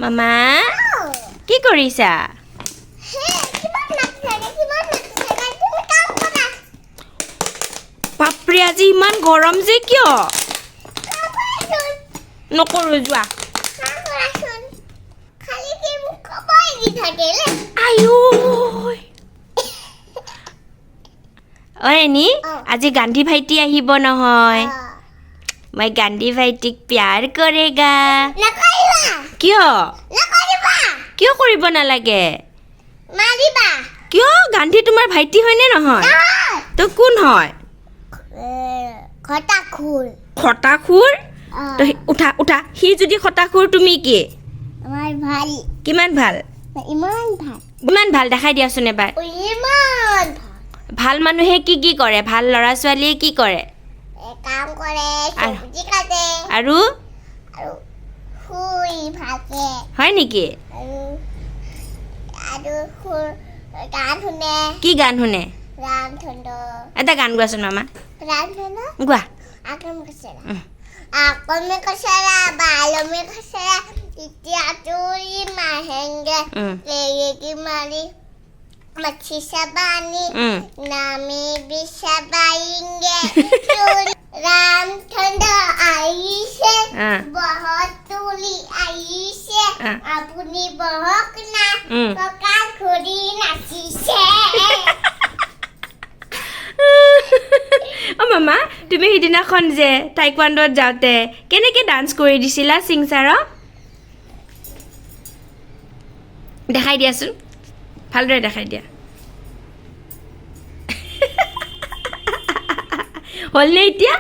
মামা, কি কৰিছা? বাপৰে, আজি ইমান গৰম যে কিয়? নকৰো যোৱা। অ এনি, আজি গান্ধী ভাইটি আহিব নহয়। মই গান্ধী ভাইটিক প্যাৰ কৰেগা। কিয় কিয় কৰিব নালাগে? কিয়? গান্ধী তোমাৰ ভাইটি হয়নে নহয়? তো কোন হয়? খটাখুৰ। উঠা উঠা। সি যদি খটাখুৰ, তুমি কি? কিমান ভাল? ইমান ভাল দেখাই দিয়াচোন এবাৰ। ভাল মানুহে কি কি কৰে? ভাল ল'ৰা ছোৱালীয়ে কি কৰে? আৰু হয় নেকি? কি গান শুনে? এটা গান গোৱাচোন মামা। গোৱা। অ মামা, তুমি সিদিনাখন যে টাইকোৱাণ্ডত যাওঁতে কেনেকে ডান্স কৰি দিছিলা সিং ছাৰক, দেখাই দিয়াচোন, ভালদৰে দেখাই দিয়া। হ'লনে এতিয়া?